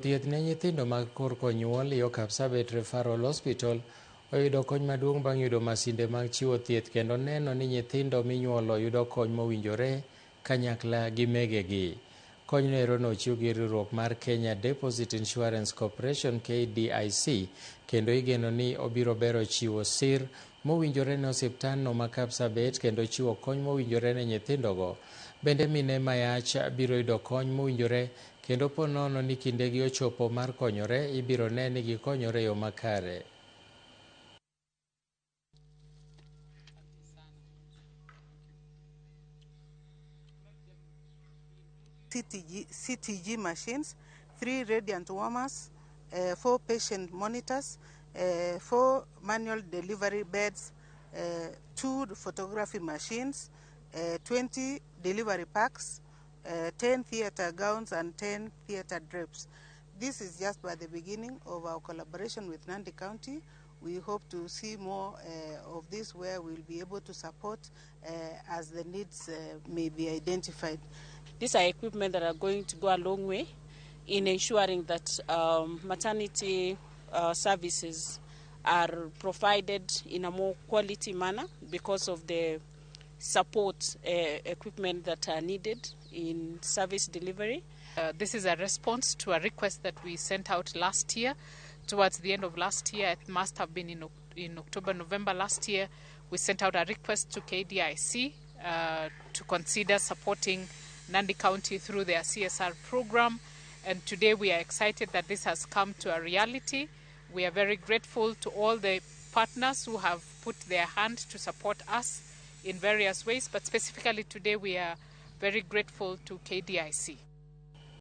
Thieth ne nyithindo mag korko nyuol yo Kapsabet Referral Hospital oyudo kony maduong' bang' yudo masinde mag chiwo thieth kendo neno ni nyithindo minyuolo yudo kony mowinjore kanyakla gi megegi. Konyno ero nochiw gi riwruok mar Kenya Deposit Insurance Corporation KDIC kendo igeno ni obiro bero chiwo sir mowinjore ne osiptandno ma Kapsabet kendo chiwo kony mowinjore ne nyithindogo. Bende mine mayach biro yudo kony mowinjore kendo po nono ni kindegi ochopo mar konyore, ibiro ne ni gikonyore e yo makare. CTG machines, 3 radiant warmers, 4 patient monitors, 4 manual delivery beds, 2 photography machines, 20 delivery packs, 10 theater gowns and 10 theater drapes. This is just by the beginning of our collaboration with Nandi County. We hope to see more of this where we'll be able to support as the needs may be identified. These are equipment that are going to go a long way in ensuring that maternity services are provided in a more quality manner because of the support equipment that are needed in service delivery. This is a response to a request that we sent out last year. Towards the end of last year, it must have been in October, November last year, we sent out a request to KDIC to consider supporting Nandi County through their CSR program. And today we are excited that this has come to a reality. We are very grateful to all the partners who have put their hand to support us in various ways, but specifically today we are very grateful to KDIC.